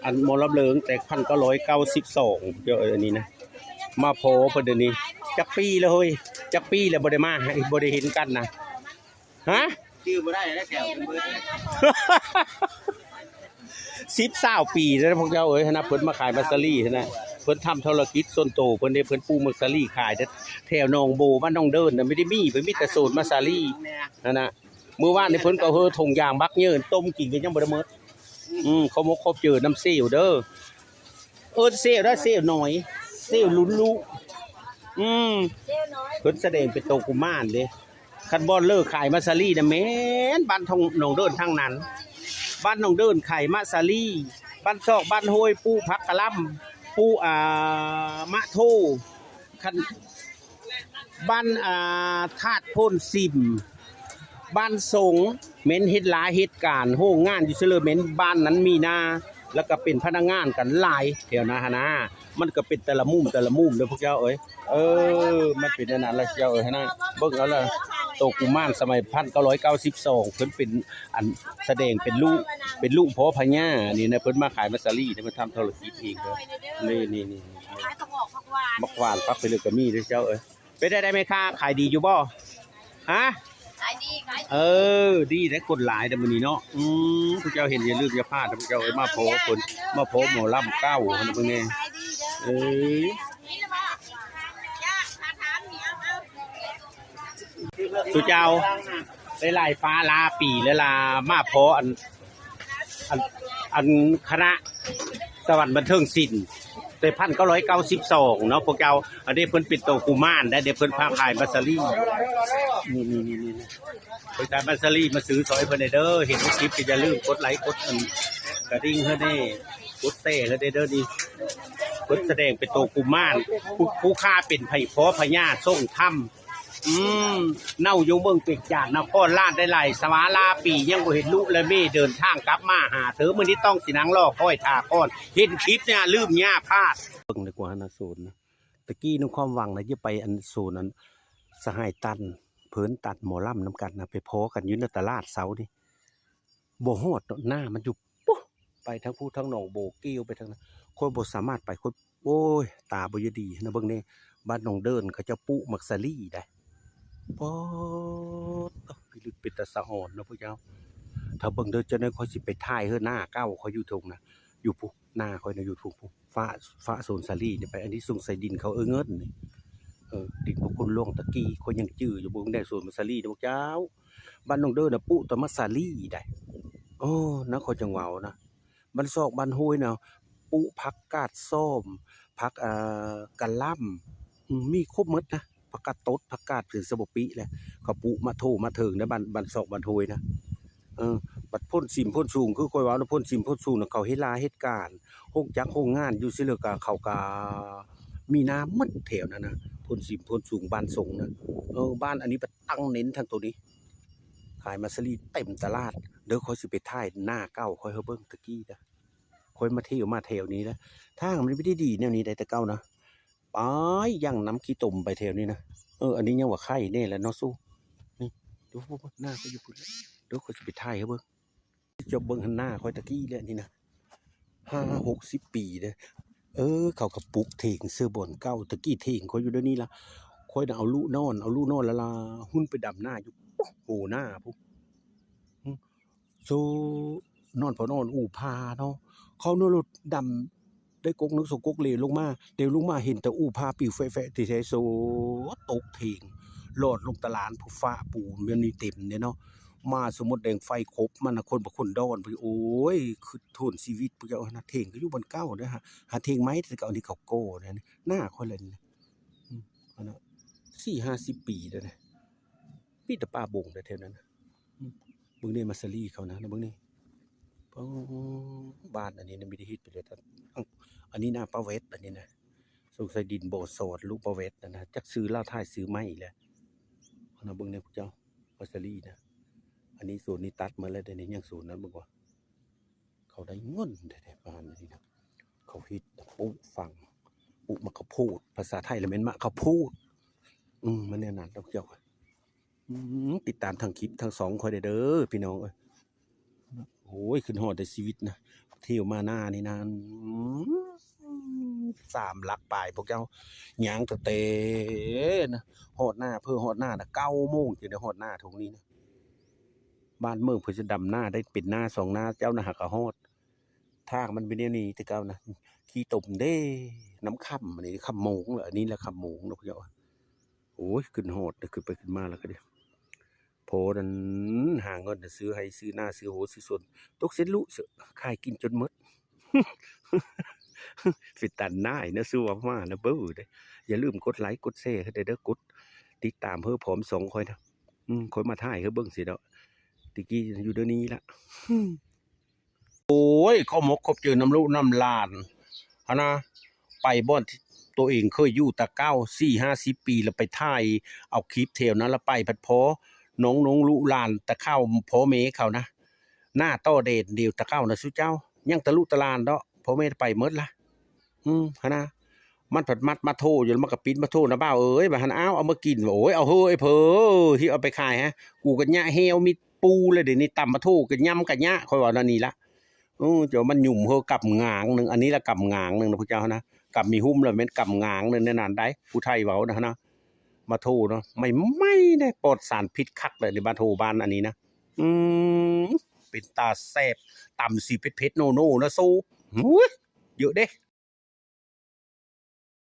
ອັນໝໍລຳເລີງແຕ່ພັນເກົ້າຮ້ອຍເກົ້າສິບສອງ ເຈົ້າເອີຍ ອັນນີ້ນະ ມາພໍ້ເພິ່ນດຽວນີ້ ຈັກປີແລ້ວເຮີ້ຍ ຈັກປີແລ້ວບໍ່ໄດ້ມາ ບໍ່ໄດ້ເຫັນກັນນະ ຮະ? ຈື່ບໍ່ໄດ້ແລ້ວແກ້ວເພິ່ນເບີດ ສິບຊາວປີແລ້ວພວກເຈົ້າເອີຍ ຫັ້ນນະ ເພິ່ນມາຂາຍໝາກສາລີຫັ້ນນະ ເພິ່ນທຳທຸລະກິດສ່ວນໂຕເພິ່ນເດ້ ເພິ່ນປູກໝາກສາລີຂາຍແຖວໜອງໂບ ບ້ານໜອງເດີນນະ ມີແຕ່ມີ ເພິ່ນມີແຕ່ສວນໝາກສາລີຫັ້ນນະ ມື້ວານນີ້ເພິ່ນກໍເຮີຖົງຢາງບັກເຍີນຕົ້ມກິນກໍຍັງບໍ່ໄດ້ໝົດ ອືມ ຂໍບອກຂອບໃຈນຳເຊວເດີ ເອີ້ນເຊວໄດ້ ເຊວນ້ອຍ ເຊວລຸນລຸ ອືມ ເພິ່ນສະແດງເປັນໂຕກຸມານເດ້ ຄັນບ່ອນເລີກຂາຍໝາກສາລີນະ ແມ່ນບ້ານໜອງເດີນທັງນັ້ນ ບ້ານໜອງເດີນຂາຍໝາກສາລີ ບ້ານຊອກບ້ານຫ້ວຍປູກຜັກກະຫຼ່ຳ ປູກ ອ່າ ໝາກໂທ ຄັນ ບ້ານ ອ່າ ທາດໂພນຊິມ ບ້ານສົງ ແມ່ນເຮັດລາເຮັດການ ໂຮງງານຢູ່ເຊີເລີ ແມ່ນບ້ານນັ້ນມີນາ ແລ້ວກໍເປັນພະນັກງານກັນຫຼາຍແຖວນັ້ນຫັ້ນນາ ມັນກໍເປັນແຕ່ລະມຸມແຕ່ລະມຸມເດີພວກເຈົ້າເອີຍ ເອີ ມັນເປັນອັນນັ້ນລະເຈົ້າເອີຍຫັ້ນນະ ເບິ່ງເອົາລະ ໂຕກຸມານສະໄໝພັນເກົ້າຮ້ອຍເກົ້າສິບສອງ ເພິ່ນເປັນ ອັນ ສະແດງເປັນລຸ ເປັນລຸພໍ່ພະຍານີ້ນະ ເພິ່ນມາຂາຍໝາກສາລີນີ້ ເພິ່ນທຳທຸລະກິດເອງເດີ ນີ້ໆໆ ໝາກຫວານ ຜັກເພິ່ນກໍມີເດີເຈົ້າເອີຍ ເປັນໃດແມ່ຄ້າ ຂາຍດີຢູ່ບໍ່? ຮະ? ຂາຍດີ ຂາຍດີ ເອີ ດີໄດ໋ ຄົນຫຼາຍເດ້ມື້ນີ້ເນາະ ອືມ ພວກເຈົ້າເຫັນຢ່າລືມຢ່າພາດເດີພວກເຈົ້າເອີຍ ມາພໍ້ເພິ່ນ ມາພໍ້ໝໍລຳເກົ່າຫັ້ນເບິ່ງແດ່ ເອີ ສຸເຈົ້າ ໄດ້ຫຼາຍຟ້າຫຼາຍປີແລ້ວລະ ມາພໍ້ອັນ ອັນ ອັນຄະນະສະຫວັນບັນເທີງສິນ ແຕ່ພັນເກົ້າຮ້ອຍເກົ້າສິບສອງເນາະພວກເຈົ້າ ອັນນີ້ເພິ່ນເປັນໂຕກຸມານໄດ໋ ເດ ເພິ່ນພາຂາຍໝາກສາລີ ນີ້ໆໆ ເພິ່ນຂາຍໝາກສາລີ ມາຊື້ຊ່ອຍເພິ່ນແດ່ເດີ ເຫັນໃນຄລິບກໍຢ່າລືມກົດໄລກົດອັນກະດິ່ງໃຫ້ແດ່ ກົດແຊໃຫ້ແດ່ເດີ ນີ້ ເພິ່ນສະແດງເປັນໂຕກຸມານ ຜູ້ ຜູ້ຂ້າເປັນໄພ ພໍ່ພະຍາຊົງທຳ ອືມ ເນົາຢູ່ເມືອງເປັກຈານ ນະຄອນລາດໄດ້ຫຼາຍສະວາລາປີ ຍັງບໍ່ເຫັນລູກແລະເມເດີນທາງກັບມາຫາເທີ ມື້ນີ້ຕ້ອງຊິນັ່ງລໍຄອຍຖ້າກ່ອນ ເຫັນຄລິບນີ້ລືມຢ່າພາດ ເບິ່ງດີກວ່ານະ ໂຊນນະ ຕະກີ້ນ້ອງຄວາມຫວັງນະ ຈະໄປອັນໂຊນອັນສະຫາຍຕັນ ເພິ່ນຕັດໝໍລຳນຳກັນນະ ໄປພໍ້ກັນຢູ່ໃນຕະຫຼາດເຊົ້ານີ້ ບໍ່ຮອດເນາະ ໜ້າມັນຢູ່ ປຸ ໄປທາງພູທາງໜອງໂບ ກ່ຽວໄປທາງນັ້ນ ຂ້ອຍບໍ່ສາມາດໄປ ຂ້ອຍ ໂອ້ຍ ຕາບໍ່ຢາກດີນະ ເບິ່ງແດ່ ບ້ານໜອງເດີນ ເຂົາເຈົ້າປູກໝາກສາລີໄດ໋ ປາດ ພິລຶກເປັນຕາສະອອນເນາະພວກເຈົ້າ ຖ້າເບິ່ງເດີ ຈັກໜ້ອຍຂ້ອຍຊິໄປຖ່າຍເຮີ້ນ ໜ້າເກົ່າຂ້ອຍຢູ່ທົ່ງນະ ຢູ່ພຸ້ນ ໜ້າຂ້ອຍນະ ຢູ່ທົ່ງພຸ້ນ ຟ້າ ຟ້າສວນສາລີນີ້ໄປ ອັນນີ້ສົງໄສດິນເຂົາເອີ້ນເງິນນີ້ ເອີ ດິນພວກຄຸນຫຼວງຕະກີ້ ຂ້ອຍຍັງຈື່ຢູ່ ເບິ່ງແດ່ ສວນໝາກສາລີນີ້ພວກເຈົ້າ ບ້ານໜອງເດີນນະ ປູກແຕ່ໝາກສາລີໄດ໋ ເອີ ນະ ຂ້ອຍຈັ່ງເວົ້ານະ ບ້ານຊອກບ້ານຫ້ວຍນະ ປູກຜັກກາດຊອມ ຜັກ ເອີ ກະຫຼ່ຳ ອືມ ມີຄົບໝົດນະ ຜັກກາດຕົດ ຜັກກາດເພິ່ນສະບໍ່ປິແຫຼະ ເຂົາປູກມາໂທມາເຖິງໃນບ້ານ ບ້ານຊອກບ້ານຫ້ວຍນະ ເອີ ບັດໂພນຊິມໂພນສູງ ຄືຂ້ອຍເວົ້ານະ ໂພນຊິມໂພນສູງນະ ເຂົາເຮັດລາເຮັດການ ໂຮງຈັກໂຮງງານຢູ່ຊິເລີກະ ເຂົາກະມີນາໝົດແຖວນັ້ນນະ ໂພນຊິມໂພນສູງ ບ້ານສົງນະ ເອີ ບ້ານອັນນີ້ບັດຕັ້ງເນັ້ນທາງໂຕນີ້ ຂາຍໝາກສາລີເຕັມຕະຫຼາດເດີ ຂ້ອຍຊິໄປຖ່າຍໜ້າເກົ່າຂ້ອຍໃຫ້ເບິ່ງຕະກີ້ເດີ ຂ້ອຍມາທ່ຽວມາແຖວນີ້ນະ ທາງມັນບໍ່ໄດ້ດີແນວນີ້ໄດ໋ ແຕ່ເກົ່ານະ ໄປຢ່າງນ້ຳຂີ້ຕົມໄປແຖວນີ້ນະ ເອີ ອັນນີ້ຍັງວ່າໄຄແດ່ແຫຼະເນາະສູ ນີ້ ດູ ໜ້າກໍຢູ່ພຸ້ນແຫຼະ ເດີ ຂ້ອຍຊິໄປຖ່າຍໃຫ້ເບິ່ງ ເຈົ້າເບິ່ງຫັ້ນ ໜ້າຂ້ອຍຕະກີ້ແຫຼະນີ້ນະ ຫ້າຫົກສິບປີເດ້ ເອີ ເຂົາກໍປຸກເຖງເສື້ອບ່ອນເກົ່າ ຕະກີ້ເຖງຂ້ອຍຢູ່ດຽວນີ້ລະ ຂ້ອຍນະເອົາລຸນອນ ເອົາລຸນອນລະລາ ຮຸ່ນໄປດຳນາຢູ່ ໂອ້ ໂຫ ໜ້າພຸ້ນ ໂຊ ນອນພໍນອນອູ່ຜາເນາະ ເຂົາເນາະ ລົດດຳໄດ້ກົກໜຶ່ງສອງກົກເຫຼລົງມາ ເຫຼລົງມາເຫັນແຕ່ອູ່ຜາປິວແຟະໆ ທີ່ແທ້ໂຊ ຕົກເຖງ ລອດລົງຕະລານພຸ້ນ ຟ້າປູແມ່ນມີເຕັມເດ້ເນາະ ມາສະໝົດແດງໄຟຄົບມັນນະ ຄົນບໍ່ຄົນດອນ ໂອ້ຍ ຄຶດໂທນຊີວິດພວກເຈົ້າຫັ້ນນະ ເຖງກໍຢູ່ບ່ອນເກົ່າເດ້ ຫາເຖງໄມ້ແຕ່ເກົ່າ ອັນນີ້ເຂົາກໍ່ເດ້ ໜ້າຂ້ອຍແຫຼະນີ້ນະ ອືມ ອັນນະ ສີ່ຫ້າສິບປີແລ້ວນະ ມີແຕ່ປ່າບົງແຖວນັ້ນນະ ອືມ ເບິ່ງນີ້ ໝາກສາລີເຂົານະ ເບິ່ງນີ້ ປາດ ບ້ານອັນນີ້ນະ ມີແຕ່ເຮັດໄປແລ້ວ ອັນ ອັນນີ້ນະ ປາແວັດ ອັນນີ້ນະ ສົງໄສດິນບໍ່ສອດ ລູກປາແວັດຫັ້ນນະ ຈັກຊື້ລາວທ້າຍຊື້ໃໝ່ແຫຼະ ຫັ້ນນະ ເບິ່ງແດ່ພວກເຈົ້າ ໝາກສາລີນະ ອັນນີ້ສວນນີ້ຕັດໝົດແລ້ວເດ້ ຍັງສວນນັ້ນເບິ່ງວ່າ ເຂົາໄດ້ເງິນແທ້ໆ ປານນີ້ນະ ເຂົາເຮັດປູກຝັງ ປູກໝາກເຂົ້າໂພດ ພາສາໄທລະແມ່ນໝາກເຂົ້າໂພດ ອືມ ມັນແນວນັ້ນດອກເຈົ້າ ອືມ ຕິດຕາມທາງຄລິບທາງຊ່ອງຂ້ອຍແດ່ເດີພີ່ນ້ອງເອີຍ ໂອ້ຍ ຄຶດຮອດແຕ່ຊີວິດນະ ທ່ຽວມາໜ້ານີ້ນະ ສາມຫຼັກປາຍ ພວກເຈົ້າ ຍ່າງຕັ້ງແຕ່ນະ ຮອດໜ້າ ເພີຮອດໜ້ານະ ເກົ້າໂມງ ຈຶ່ງໄດ້ຮອດໜ້າທົ່ງນີ້ນະ. ບ້ານເມືອງເພິ່ນຈະດຳໜ້າໄດ້ເປັນໜ້າສອງໜ້າ ເຈົ້ານະຫາກະຮອດ. ທາງມັນເປັນແນວນີ້ແຕ່ເກົ່ານະ ຂີ້ຕົມເດ້ ນ້ຳຄຳ ອັນນີ້ຄຳໂມງລະ ອັນນີ້ລະຄຳໂມງເນາະ ພວກເຈົ້າ. ໂອ້ຍ ຂຶ້ນຮອດ ຂຶ້ນໄປຂຶ້ນມາແລ້ວກະເດ້ ພໍນັ້ນ ຫາເງິນຊື້ໄຮ່ຊື້ນາ ຊື້ໂຮຊື້ສວນ ຕົກເສັດລຸ ຂາຍກິນຈົນໝົດ. ເປັນຕາໜ້າຍເນາະ ສູ່ວ່າມານະເບີເດ້. ຢ່າລືມກົດໄລກົດແຊໃຫ້ແດ່ເດີ ກົດຕິດຕາມເຮີ້ພ້ອມຊ່ອງຂ້ອຍນະ. ອືມ ຂ້ອຍມາຖ່າຍໃຫ້ເບິ່ງຊີ້ດອກ ແຕ່ກີ້ຢູ່ດຽວນີ້ລະ. ໂອ້ຍ ຂອບມົກຂອບໃຈນຳລູກນຳຫຼານຫັ້ນນະ ໄປບ່ອນທີ່ໂຕເອງເຄີຍຢູ່ແຕ່ເກົ່າ ສີ່ຫ້າສິບປີ ລະໄປຖ່າຍເອົາຄລິບແຖວນັ້ນ ລະໄປພັດພໍນ້ອງໆ ລູກຫຼານ ແຕ່ເກົ່າພໍ່ແມ່ເຂົານະ ໜ້າຕໍ່ແດນດຽວແຕ່ເກົ່ານະ ຊຸເຈົ້າ ຍັງແຕ່ລູກແຕ່ຫຼານເດາະ ພໍ່ແມ່ໄປໝົດລະ. ອືມ ຫັ້ນນະ ມັນພັດມັດມາໂທຢູ່ ລະມັນກະປິດມາໂທນະ ບ່າວເອີຍ ວ່າຫັ້ນ. ອ້າວ ເອົາມາກິນ ໂອ້ຍ ເອົາເຮີ້ ໄອ້ເພີ ທີ່ເອົາໄປຂາຍຫັ້ນ ກູກະຍະແຮ້ວມີ ປູແລ້ວ ດຽວນີ້ຕຳມາໂທກະຍຳກະຍະ ຂ້ອຍວ່າແນວນີ້ລະ. ເອີ ເຈົ້າ ມັນຫຍຸ້ມເຮີ້ກຳງາງໜຶ່ງ ອັນນີ້ລະກຳງາງໜຶ່ງນະ ພວກເຈົ້າຫັ້ນນະ ກຳມີຫຸ້ມລະແມ່ນກຳງາງໜຶ່ງ ແນວນັ້ນໃດ໋ ຜູ້ໄທເວົ້ານະຫັ້ນນະ. ມາໂທເນາະ ໃໝ່ໆ ເດ້ ປອດສານພິດຄັກເລີຍ ມາໂທບ້ານອັນນີ້ນະ. ອືມ ເປັນຕາແຊບ ຕຳຊິເຜັດໆ ໂນໆ ນະ ໂຊ ໂອ້ຍ ເຢີະເດ້.